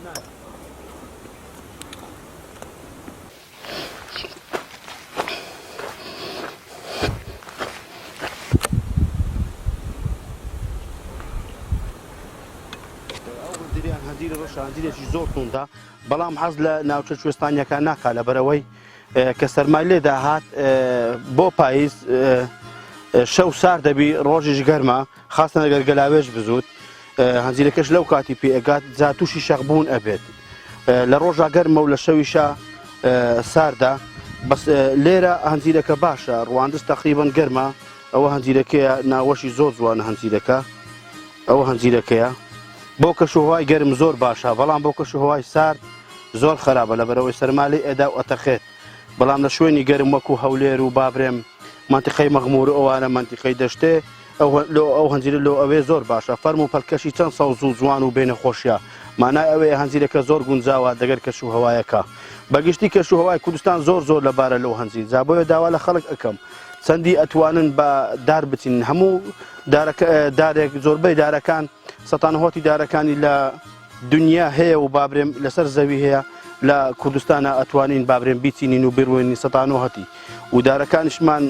ئەو هەنجیریان هەنجیری ڕەشە هەنجیرێکی زۆر توندە بەڵام حەز لە ناوچە کوێستانیەکان ناکا لەبەرەوەی کە سەرمای لێ داهات بۆ پاییز شەو سار دەبی ڕۆژیش گەرمە خاستە ئەگەر گەلاوێژ بزوت هەنجیرەکەش لەو کاتی پێ ئەگات جا تووشی شەقبوون ئەبێت لە ڕۆژا گەرمە و لە شەویشا ساردە بەس لێرە هەنجیرەکە باشە ڕواندز تقریبا گەرمە ئەوە هەنجیرەکەیە ناوەشی زۆر جوانە هەنجیرەکە ئەوە هەنجیرەکەیە بۆ کەشوهوای گەرم زۆر باشە بەڵام بۆ کەشوهوای سارد زۆر خراپە لەبەرەوەی سەرما لێ ئەدا و ئەتەقێت بەڵام لە شوێنی گەرم وەکو هەولێر و بابرێم مەنتیقەی مەغمور و ئەوانە مەنتیقەی دەشتێ ئەو لۆ ئەو هەنجیرە لۆ ئەوێ زۆر باشە فەرم و پەلکەشی چەند سەوز و جوان و بێ نەخۆشیە مانای ئەوەیە هەنجیرەکە زۆر گونجاوە دەگەر کەش و هەوایەکە بەگشتی کەش و هەوای کوردستان زۆر زۆر لەبارە لۆ هەنجیر جا بۆیە داوا لە خەڵک ئەکەم چەندی ئەتوانن بە دار بچین هەموو دارەکە دارێک زۆربەی دارەکان سەتانهۆتی دارەکانی لە دنیا هەیە و بابرێم لەسەر زەوی هەیە لە کوردستانە ئەتوانین بابرێن بیچینین و بڕوێنین سەتانۆهەتی و دارەکانیشمان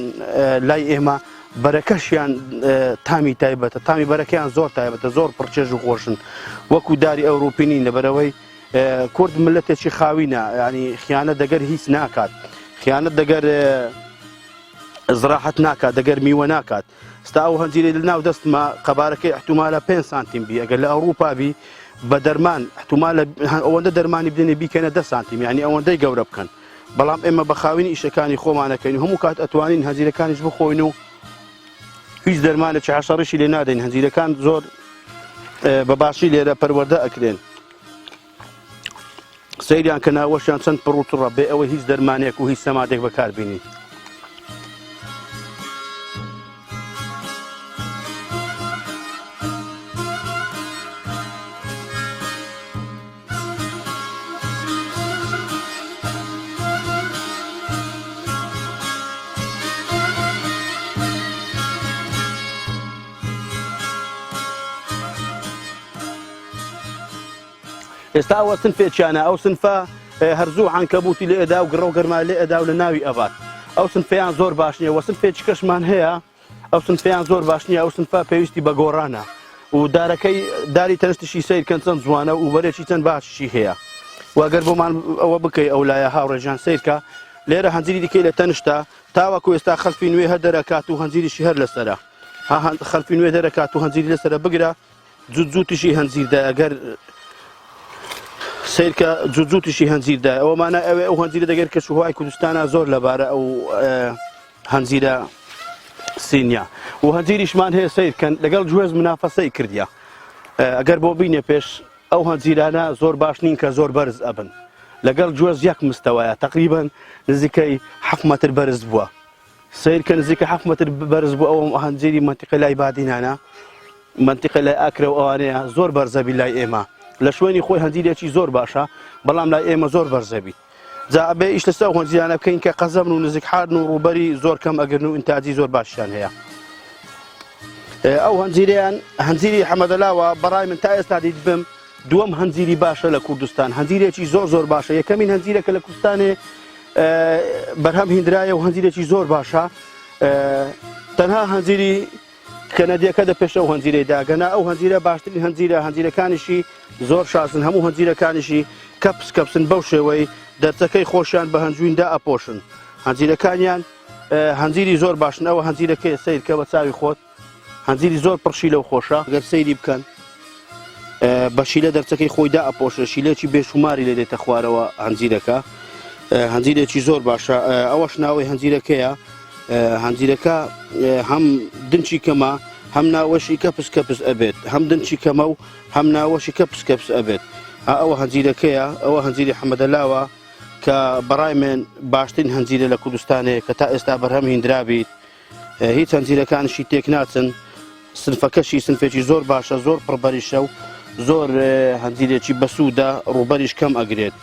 لای ئێمە بەرەکەشیان تامی تایبەتە تامی بەرەکەیان زۆر تایبەتە زۆر پڕچێژ و خۆشن وەکو داری ئەوروپی نین لەبەرەوەی کورد ملەتێکی خاوینە ینی خیانە دەگەر هیچ ناکات خیانەت دەگەر زراحەت ناکات دەگەر میوە ناکات ستا ئەو هەنجیرەی لە ناو دەستمە قەبارەکەی احتمالە 5 سانتیم بی ئەگەر لە ئەوروپا بی بە دەرمان احتمالە ئەوەندە دەرمانی بدەنێ بیکەنە 10 سانتیم یعنی ئەوەندەی گەورە بکەن بەڵام ئێمە بە خاوینی ئیشەکانی خۆمانەکەین و هەموو کات ئەتوانین هەنجیرەکانیش بخۆین و هیچ دەرمانێکی حەشەڕیشی لێ نادەین هەنجیرەکان زۆر بە باشی لێرە پەروەردە ئەکرێن سەیریان کە ناوەشیان چەند پڕ و تڕە بێ ئەوەی هیچ دەرمانێک و هیچ سەمادێک بەکاربینی. ئێستا ئەوە سنفێکیانە ئەو سنفە هەرزوو عەنکەبوتی لێ ئەدا و گڕە و گەرما لێ ئەدا و لە ناوی ئەبات ئەو سنفیان زۆر باش نییە وە سنفێکی کەشمان هەیە ئەو سنفیان زۆر باش نییە ئەو سنفە پێویستی بە گۆڕانە و دارەکەی داری تەنشتشی سیر کەن چەند جوانە و بەرێکی چەند باششی هەیە وەگەر بۆمان ئەوە بکەی ئەو لایە هاوڕێژان سیرکە لێرە هەنجیری دیکەی لە تەنشتە تاوەکو ئێستا خەلفی نوێ هەر دەرەکات و هەنجیریشی هەر لەسەرە خەلفی نوێ دەرەکات و هەنجیری لەسەرە بگرە جوت جوتیشی هەنجیردایە گەر سیرکە جوت جوتیشی هەنجیردایە ئەوە مانای ئەوێ ئەو هەنجیرە دەگەر کەش و هەوای کوردستانە زۆر لەبارە ئەو هەنجیرە سینیا و هەنجیریشمان هەیە سیرکەن لەگەڵ گوێز منافەسەی کردیا ئەگەر بۆ بینێ پێش ئەو هەنجیرانە زۆر باش نین کە زۆر بەرز ئەبن لەگەڵ گوێز یەک مستەوایە تقریبا نزیکەی حەفت مەتر بەرز بووە سەیر کە نزیکە حەفت مەتر بەرز بوو ئەوە هەنجیری مەنتیقە لای بادینانە مەنتیقە لای ئاکرە و ئەوانەیە زۆر بەرزەبی لای ئێمە لە شوێنی خۆی هەنجیرێکی زۆر باشە بەڵام لای ئێمە زۆر بەرزەبیت جا ئەبێ ئیش لەسەر ئەو هەنجیرانە بکەین کە قەزەمن و نزیک حارن و ڕووبەری زۆر کەم ئەگرن و ئینتاجی زۆر باشیان هەیە ئەو هەنجیریان هەنجیری حەمەدەلاوە بەڕای من تا ئێستا دیت بم دووەم هەنجیری باشە لە کوردستان هەنجیرێکی زۆر زۆر باشە یەکەمین هەنجیرەکە لە کوردستانێ بەرهەم هیندرایە و هەنجیرێکی زۆر باشە تەنها هەنجیری کەنەدیەکە دە پێش ئەو هەنجیرەی داگەنا ئەو هەنجیرە باشترین هەنجیرە هەنجیرەکانیشی زۆر شازن هەموو هەنجیرەکانیشی کەپس کەپسن بەو شێوەی دەرچەکەی خۆشیان بە هەنجویندا ئەپۆشن هەنجیرەکانیان هەنجیری زۆر باشن ئەوە هەنجیرەکەی سیرکە بە چاوی خۆت هەنجیری زۆر پڕ شیلە و خۆشە گەر سەیری بکەن بە شیلە دەرچەکەی خۆی دا ئەپۆشە شیلێکی بێشوماری لێ دێتە خوارەوە هەنجیرەکە هەنجیرێکی زۆر باشە ئەوەش ناوەی هەنجیرەکەیە هەنجیرەکە هەم دنچی کەمە هەم ناوەشی کەپس کەپس ئەبێت هەم دنچی کەمە و هەم ناوەشی کەپس کەپس ئەبێت ئەوە هەنجیرەکەیە ئەوە هەنجیری حەمەدەلاوە کە بەڕای من باشترین هەنجیرە لە کوردستانێ کە تا ئێستا بەرهەم هیندرابیت هیچ هەنجیرەکانشی تێک ناچن سنفەکەشی سنفێکی زۆر باشە زۆر پڕبەریشە و زۆر هەنجیرێکی بەسوودە ڕووبەریش کەم ئەگرێت.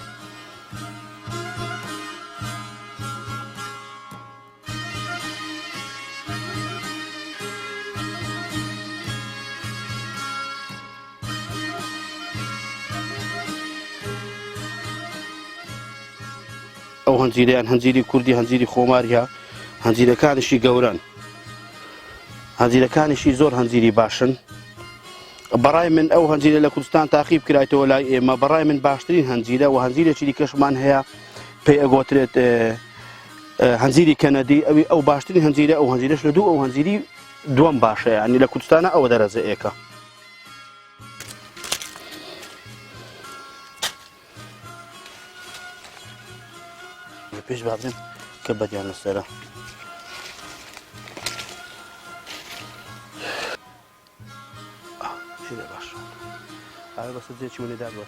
ئەو هەنجیریان هەنجیری کوردی هەنجیری خۆماریە هەنجیرەکانیشی گەورەن هەنجیرەکانیشی زۆر هەنجیری باشن بەڕای من ئەو هەنجیرە لە کوردستان تاقی بکرایتەوە لای ئێمە بەڕای من باشترین هەنجیرە و هەنجیرێکی دیکەشمان هەیە پێی ئەگۆترێت هەنجیری کەنەدی ئەوی ئەو باشترین هەنجیرە ئەو هەنجیرەش لە دوو ئەو هەنجیری دووەم باشە ینی لە کوردستانە ئەوە دەرەجە ئێکە. لە پێش بابرێن کە بەدیان لەسەرە. باش ئایا بەسە جێکی وەێ دادوە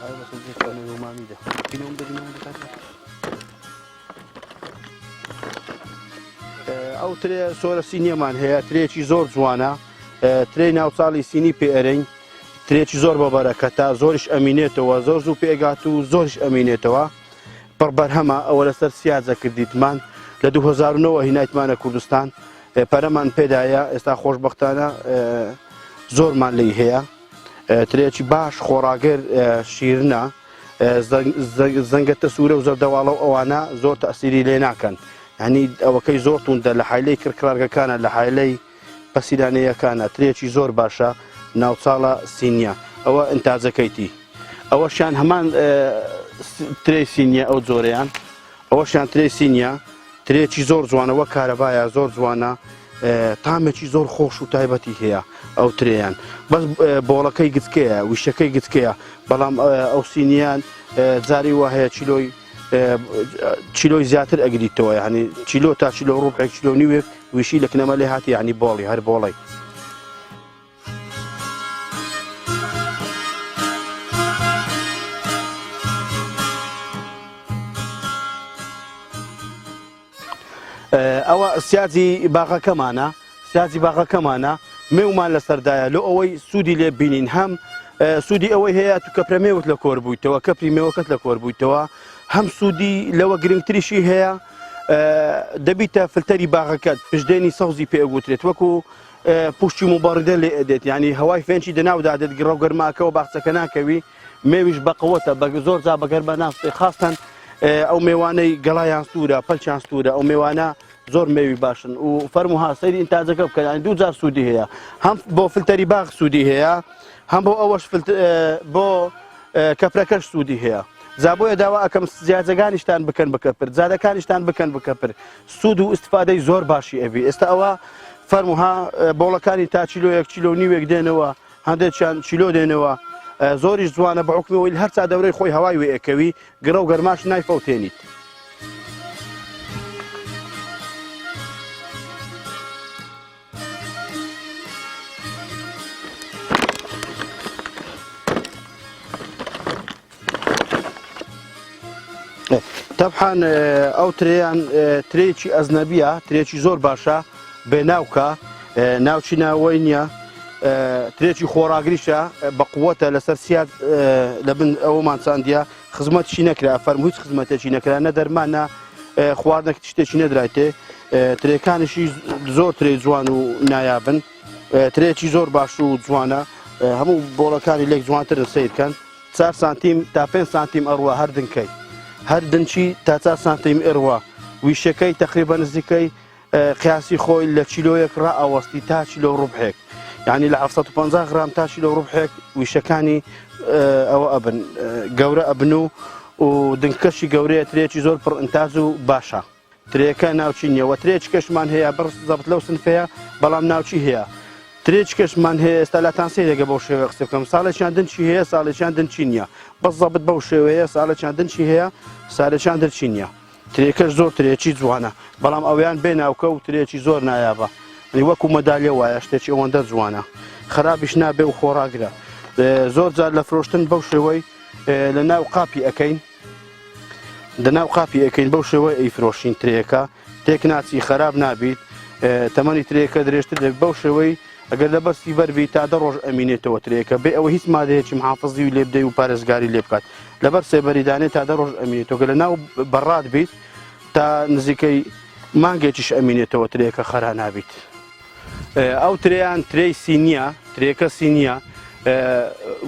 ئایا بەسە جێکی وەێ مامی دە بینەوە دەبینەوە دەکات ئەو ترێ سۆرە سینیەمان هەیە ترێکی زۆر جوانە ترێی ناوچاڵی سینی پێ ئەرین ترێکی زۆر بە بەرەکەتە زۆریش ئەمینێتەوە زۆر زوو پێگات و زۆریش ئەمینێتەوە پڕ بەرهەمە ئەوە لەسەر سیاجە کردیتمان لە 2009 هینایتمانە کوردستان پەرەمان پێدایە ئێستا خۆشببختانە زۆرمان لی هەیە ترێکی باش خۆڕاگر شیرنە زەنگەتە سوورە و زەردەواڵە و ئەوانە زۆر تەسیری لێ ناکەن هەنی ئەوەکەی زۆر توندە لە حیلەی کڕکڕارگەکانە لە حیلەی پەسیلانەیەکانە ترێکی زۆر باشە ناوچاڵە سینیە ئەوە ئینتاجەکەیتی ئەوەشیان هەمان ترێ سینیە ئەو جۆرەیان ئەوەشیان ترێ سینیە ترێکی زۆر جوانە وەک کارەبایە زۆر جوانە تامێکی زۆر خۆش و تایبەتی هەیە ئەو ترێیان بەس بۆڵەکەی گچکەیە ویشەکەی گچکەیە بەڵام ئەو سینیان جاری وا هەیە چیلۆی چیلۆی زیاتر ئەگریتەوە یعنی چیلۆ تا چیلۆ ڕوبعێک چیلۆ نیوێک ویشی لە کنەمە لێ هاتی یعنی بۆڵی هەر بۆڵی. ئەوە سیاجی باغەکەمانە سیاجی باغەکەمانە مێومان لەسەردایە لۆ ئەوەی سوودی لێ بینین هەم سوودی ئەوەی هەیە تو کەپرە مێوت لە کۆر بوویتەوە کەپری مێوەکەت لە کۆر بوویتەوە هەم سوودی لەوە گرنگتریشی هەیە دەبیتە فلتەری باغەکەت پشدێنی سەوزی پێگوترێت وەکو پوشتی مبەڕدە لێ ئەدێت ینی هەوای فێنچی دەناودا دێت گڕە و گەرماکەەوە باخچەکە ناکەوی مێویش بەقوەتە بە زۆر جا بەگەر بە ناستێ خاستەن ئەو مێوانەی گەڵایان سوورە پەلچیان سوورە ئەو مێوانە زۆر مێوی باشن و فەرموها سەیری ئینتاجەکە بکەن یانی دوو جار سوودی هەیە هەم بۆ فلتەری باغ سوودی هەیە هەم بۆ ئەوەش بۆ کەپرەکەش سوودی هەیە جا بۆیە داوا ئەکەم زیاجەکانیشتان بکەن بە کەپر زادەکانیشتان بکەن بە کەپر سوود و ئیسفادەی زۆر باشی ئەبی ئێستا ئەوە فەرموها بۆڵەکانی تا چیلۆیەک چیلۆ نیوێک دێنەوە هەندێکیان چیلۆ دێنەوە زۆریش جوانە بە حوکمی ئەوەی هەر چا دەورەی خۆی هەوای وێ ئەکەوی گڕە و گەرماش نایفەوتێنیت. تەبحان ئەو ترێیان ترێکی ئەزنەبیە ترێکی زۆر باشە بێ ناوکە ناوچی ناوەی نییە ترێکی خۆراگریشە بە قووەتە لەسەر سیاد لە بن ئەومان چاندیە خزمەتشی نەکرا فەرم هیچ خزمەتێکی نەکرا نە دەرمانە خواردنە شتێکی نەدرایتێ ترێکانیشی زۆر ترێ جوان و نایابن ترێکی زۆر باش و جوانە هەموو بۆڵەکانی لێک جوانترن سیرکەن چار سانتیم تا پێنج سانتیم ئەڕوا هەر دنکەی هەر دنچی تا چار سانتیم ئڕوا ویشەکەی تقریبا نزیکەی قیاسی خۆی لە چیلۆیەک ڕائەوەستی تا چیلۆ ڕوبحێک یعنی لە 750 غرام تا چیلۆ ڕوبحێک ویشەکانی ئەوە ئەبن گەورە ئەبن و و دنکەشی گەورەیە ترێکی زۆر پڕ ئینتاج و باشە ترێکە ناوچی نییە وە ترێکی کەشمان هەیە بڕ زەبت لەو سنفەیە بەڵام ناوچی هەیە ترێکی کەشمان هەیە ئێستا لاتان سەیرەگە بەو شێوەیە قسە بکەم ساڵێکیان دنچی هەیە ساڵێکیان دنچی نییە بەس زەبت بەو شێوەیە ساڵێکیان دنچی هەیە سالێکیان درچی نییە ترێکەش زۆر ترێکی جوانە بەڵام ئەویان بێ ناوکە و ترێکی زۆر نایابە یعنی وەکو مەدالیە وایە شتێکی ئەوەندە جوانە خراپیش نابێ و خۆڕاگرە زۆر جار لە فرۆشتن بەو شێوەی لە ناو قاپی ئەەکەین لە ناو قاپی ئەەکەین بەو شێوەی ئەیفرۆشین ترێکە تێک ناچی خراپ نابیت تەمەنی ترێکە درێژتر دەبێت بەو شێوەی ئەگەر لەبەر سیبەر بی تا دە ڕۆژ ئەمینێتەوە ترێکە بێ ئەوە هیچ مادەیەکی محافزی و لێ بدەی و پارێزگاری لێ بکات لەبەر سێبەری دانێ تا دە ڕۆژ ئەمینێتەوە گەر لە ناو بەڕات بیت تا نزیکەی مانگێکیش ئەمینێتەوە ترێکە خەرا نابیت. ئەو ترێیان ترێی سینیە ترێکە سینیە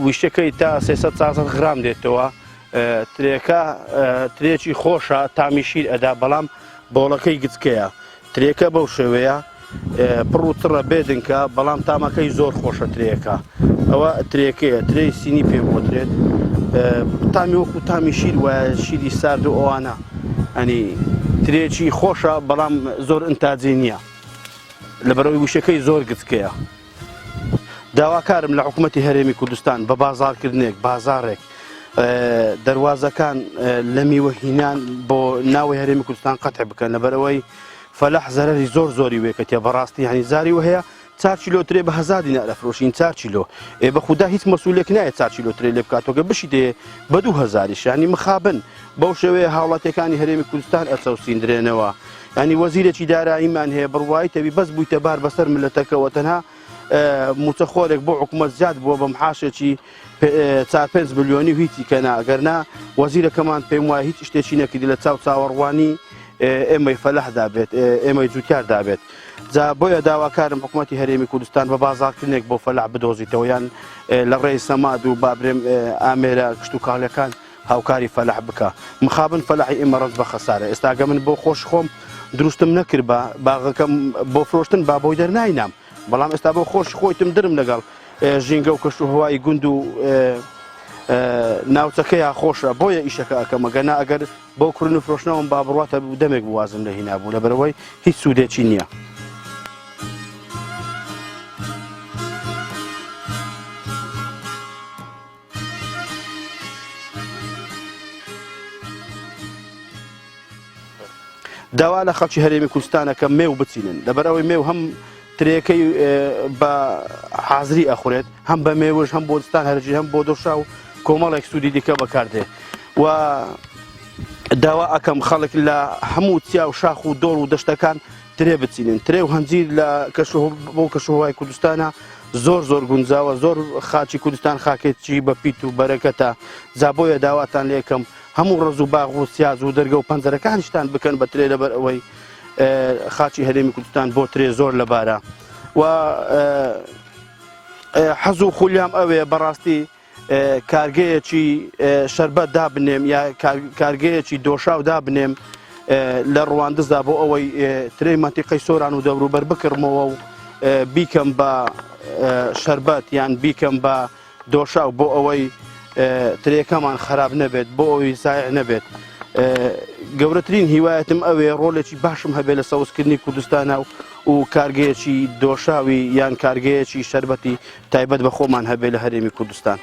ویشەکەی تا 300 غرام دێتەوە. ترێکە ترێکی خۆشە تامی شیر ئەدا بەڵام بۆڵەکەی گچکەیە ترێکە بەو شێوەیە پڕ و تڕە بێدنکە بەڵام تامەکەی زۆر خۆشە ترێەکە ئەوە ترێکەیە ترێی سینی پێ بۆترێت تامی وەکو تامی شیر وایە شیری سارد و ئەوانە ئەنی ترێکی خۆشە بەڵام زۆر ئنتاجی نییە لەبەرەوەی وشەکەی زۆر گچکەیە. داواکارم لە حکوومەتی هەرێمی کوردستان بە بازارکردنێک بازارێک دەواازەکان لە میوە هینان بۆ ناوی هەرێمی کوردستان قەتع بکەن لەبەرەوەی فەلاح زەرری زۆر زۆری وێکەتە بەڕاستی هەنی زاری و هەیە چار کیلۆ ترێ بە هزار دینار ئەفرۆشین چار کیلۆ ئێ بە خودا هیچ مەسولێک نایە چار کیلۆ ترێ لێ بکاتەوە بشی دێ بە دوو هەزاریش ینی مخابن بەو شێوەیە هاوڵاتیەکانی هەرێمی کوردستان ئەچەوسیندرێنەوە ینی وەزیرێکی داراییمان هەیە بڕوایی تەبی بەس بوویتە بار بەسەر ملەتەکەوە تەنها موچەخۆرێک بۆ حکوومەت زیاد بووە بە محاشێکی چار پێنج ملیۆنی و هیچی کەنا ئەگەرنا وەزیرەکەمان پێم وایە هیچ شتێکی نەکردی لە چاو چاوەڕوانی ئێمەی فەلاحدا بێت ئێمەی جوتیاردا بێت جا بۆیە داواکارم حکوومەتی هەرێمی کوردستان بە بازاڕکردنێک بۆ فەلاح بدۆزیتەوە یان لە ڕێی سەماد و بابرێم ئامێرە کشتوکاڵیەکان هاوکاری فەلاح بکە مخابن فەلاحی ئێمە ڕەنج بە خەسارە ئێستاگە من بۆ خۆش خۆم دروستم نەکرد بە باغەکەم بۆ فرۆشتن با بۆی دەرناینام بەڵام ئێستا بۆ خۆش خۆیتم درم لەگەڵ ژینگە و کەش و هەوای گوند و ناوچەکەیا خۆشە بۆیە ئیشەکە ئەکەم ئەگەنا ئەگەر بۆ کڕین و فرۆشتنەوەم با بڕواتە دەمێک بوو وازم لێ هینابوو لەبەرئەوەی هیچ سوودێکی نییە. داوا لە خەڵکی هەرێمی کوردستان ئەکەم مێو بچینن لەبەرئەوەی مێو هەم ترێکەی بە حازری ئەخورێت هەم بە مێوژ هەم بۆ دستان هەرجی هەم بۆ دۆشا و کۆمەڵێک سوودی دیکە بەکاردێ و داوا ئەکەم خەڵک لە هەموو چیا و شاخ و دۆڵ و دەشتەکان ترێ بچینن ترێ و هەنجیر لە کەش بۆ کەشوهوای کوردستانە زۆر زۆر گونجاوە زۆر خاچی کوردستان خاکێکی بە پیت و بەرەکەتە جا بۆیە داواتان لێکەم هەموو ڕەز و باغ و سیاز و دەرگە و پەنجەرەکانیشتان بکەن بە ترێ لەبەر ئەوەی خاچی هەرێمی کوردستان بۆ ترێ زۆر لەبارە و حەز و خولیام ئەوێ بەڕاستی کارگەیەکی شەربەت دابنێم یا کارگەیەکی دۆشاو دابنێم لە ڕواندزدا بۆ ئەوەی ترێی مەنتیقەی سۆران و دەوروبەر بکڕمەوە و بیکەم بە شەربەت یان بیکەم بە دۆشاو بۆ ئەوەی ترێکەمان خراپ نەبێت بۆ ئەوی زایع نەبێت گەورەترین هیوایەتم ئەوێ ڕۆلێکی باشم هەبێت لە سەوزکردنی کوردستانە و و کارگەیەکی دۆشاوی یان کارگەیەکی شەربەتی تایبەت بە خۆمان هەبێت لە هەرێمی کوردستان.